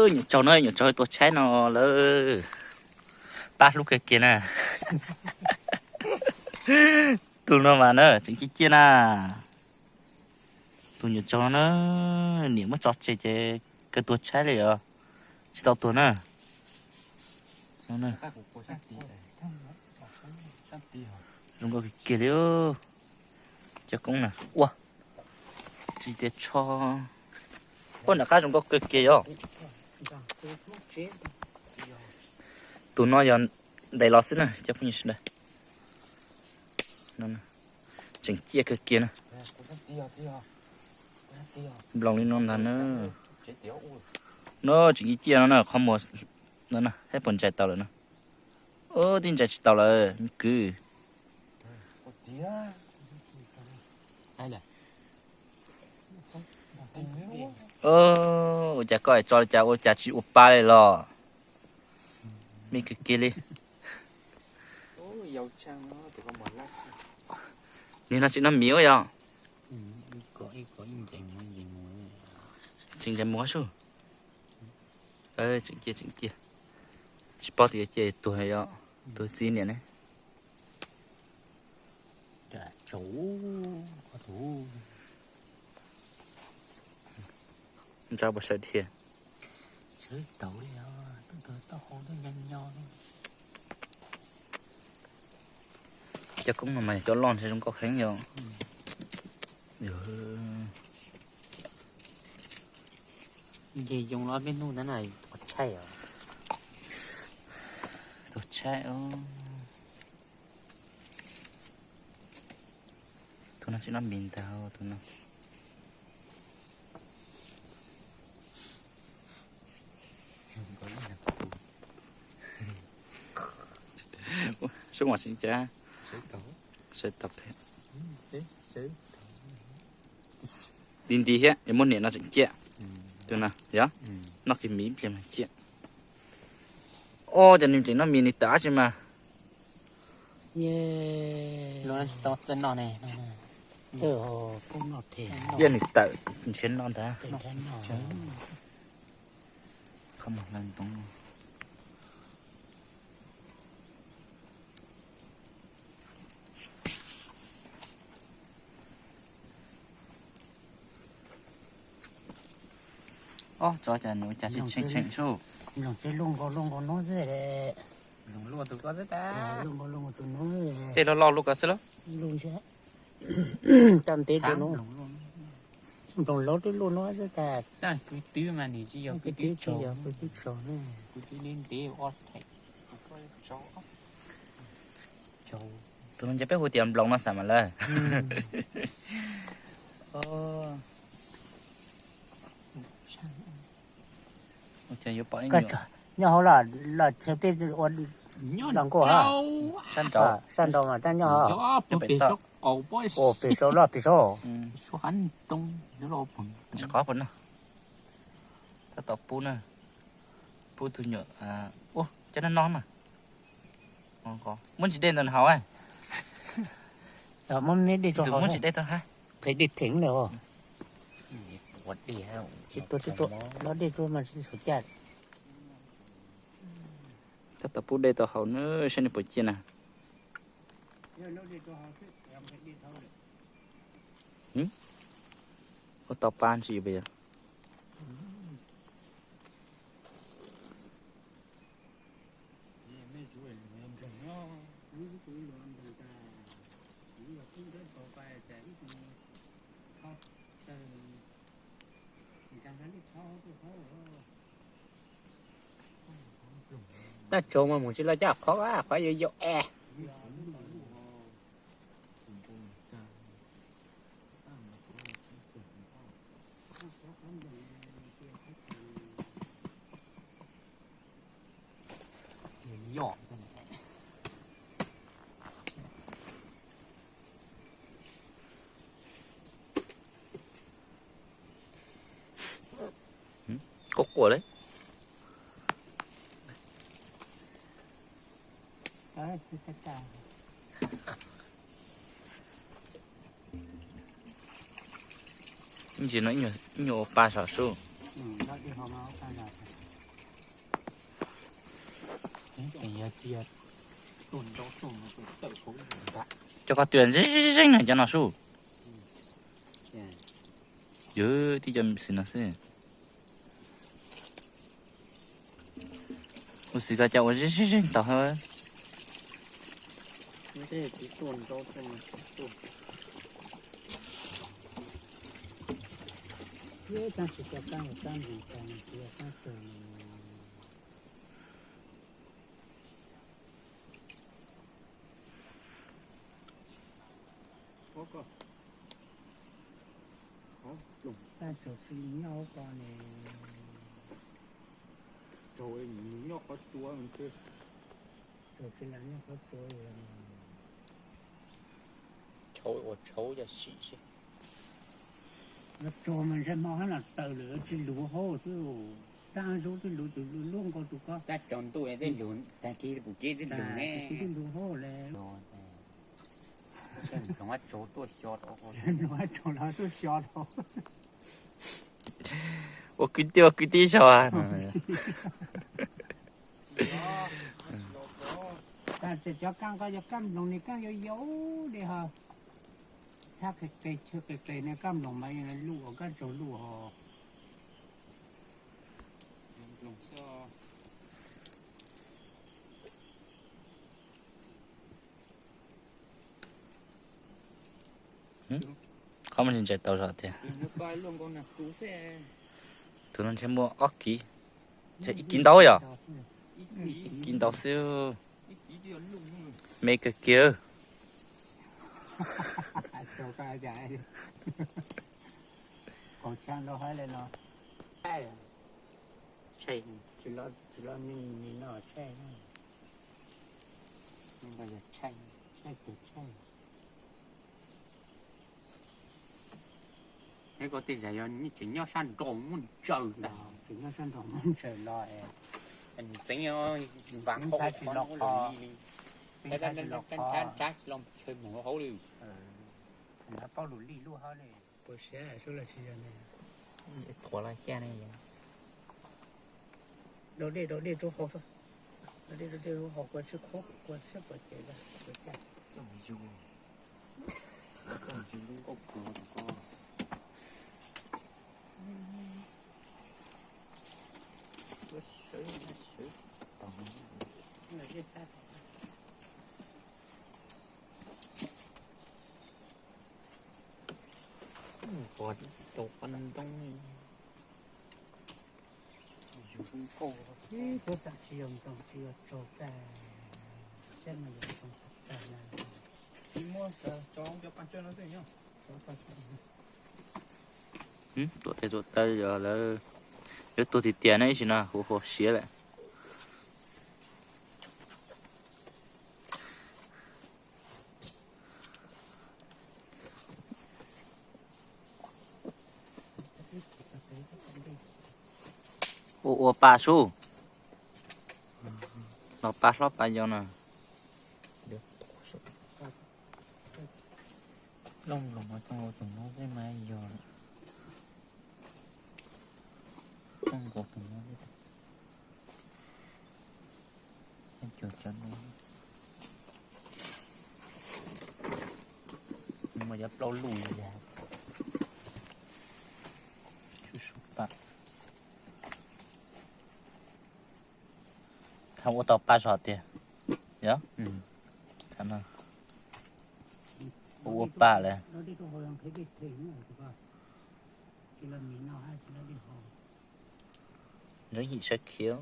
Nyuam tsaug na, nyuam tsaug tuag tshaib no lawm. Pab hlub kawg kiag na. Tus no mas na tseem ciaj ciaj na. Tus nyuam tsaug no na, niam muab tso tseg ces kawg tuag tshaib li os. Tsis tau tuag na. Zoo nkauj kiag kiag li. Cov koob na, ua, tsis tias tsho. Ua, nram qab zoo nkauj kawg kiag yom. Tus no yog ntes los xwb na cov phooj ywg sawv daws. Tseem ciaj kawg kiag na. Nploos li no ntag na. No tseem ciaj ciaj no na, qhov muag no na, saib puas ntsais tau lawm na. Ub, twb ntsais tsis tau lawm me kwv. Ua cas koj tso li cas, ua cas tsis ua pa li los? Me kwv kiag li. Nim no tseem noj mis ua yog? Tseem ntsais muag sub. Tseem ciaj tseem ciaj. Tsis paub tias cia tuag yog tuag txiv niam ne. Ntsa puas sawv dhia? Cov koob no mas cov loj ntshe zoo nkauj heev yom. Nce yoo los peb hnub ntawd na, tuag tshaib os. Tuag tshaib os. Tus no tsis noj mis ntag tus no. Sub mas tseem cas. Sawv tau. Nti nti thiab es muab niam no tseem ciaj. Tus no yog noj kiag mis ib pliag mas ciaj. Ob, cas nws tseem noj mis nws tawm dab tsi mas. Txawj noj ne. Txawj noj phem. Yog nws tawm nrhiav noj ntag. Qhov muag hlawv ntoo. Ob, tsov cas nws ua cas tseem tseem sub. Nploos tej luaj nkaus luaj nkaus no xwb. Nploos luaj tus ko xwb tas. Luaj nkaus luaj nkaus tus no. Tej loj loj luaj ko xwb lauj. Luaj ntshe. Txaj ntev dua no. Nploos laub twb luaj no xwb tas. Kwv twb mas nws tsis yog kwv twb tsaug, kwv twb tsaug na. Kwv twb ntev ntev ob theem. Tus no nce peb hu tias nploos no xav mas lawm. Nyob hauv los los thiab peb ua los nkauj ha. Sab nraud mas tab nyob hauv. Pem saud los pem saud. Tsis qhov puas no. Tab tom pub na. Pub tus nyuam. Ua cov no no mas. Muab ntsis dej ntawm hauv. Muab me dej rau hauv, muab ntsis dej rau hauv. Qhia dej theem lawm os. Tsis tua tsis tua, los dej rau mas tsis txhob caj. Tab tom pub dej tau hauv na, saib nws puas ciaj na. Ua tau pa ntsis puas yog? Tab tsaug mas mus tsis laj caj qhov qhov yuav yau es. Quaj quaj li. Ntsis no ib nyuag ua pa saum sub. Cov qhov twg zeej zeej na cov no sub. Yog tib cov xwm no xwb. Ua xwm koj cov ua zeej zeej tau hab. Tshauv ua tshauv yog sim seb. Los tsuag mas ntshe hmo hab los taws lawm tsis luv hauv xwb. Tab zub twb luv tus luj nkaus tus ko. Tab tsaus ntuj twb luv, tag kis kuv kib twb luv ne. Kis twb luv hauv le. Mloog tsaus tuaj xyo rau. Mloog tsaus los tuaj xyo rau. Ua kwv tij ua kwv tij zog. Cov kaaj ko yog kaaj mloog ne, kaaj yau yau li ho. Thab qis qis chaw qis qis ne, kaaj mloog mas luj ua kaaj tsaug luj ho. Qhov muaj ntsis ntsaws tau zog tiag. Tus no ntshe muaj ob kiv, ib kiv ntau yom. Ib kiv ntau xwb. Me kawg kiag. Peb koj tej zag yog tseem nyob sab nraud muaj ntsaws ntag. Tseem nyob sab nraud muaj ntsaws los es nws txeev npam qhov tsis los qhov li. Nrab tsis los chaw mus hauv li. Paub lus lij luaj hauv li. Puas siab sub los tsis yog ne. Thuav los xyaj ne yog. Dau dej dau dej rau hauv, dau dej dau dej rau hauv, kua tsis khuab kua siab kua ces. Coj mus yug, coj mus yug lub nkauj pluag tus ko. Sawv, sawv tau. Ua tau qab ntoo. Ib tug xav tsis yog ntoo tsis yog tsaug tag, saib mas yog tsaug tag na. Tuam tes tuam taw yog lawv yuav tuag tiag tiag na, ib sim no huv huv siav lawm. Ua ua pa sub, los pa hlob pa yau na. Looj los mas tau tus no xwb mas yog lawm. Tau nkaus tus no xwb. Cov no mas yog plaub luj yog. Thaum ua tau pa zog tiag, yog, ua ua pa lawm. Ntsoov yim sawv khiv.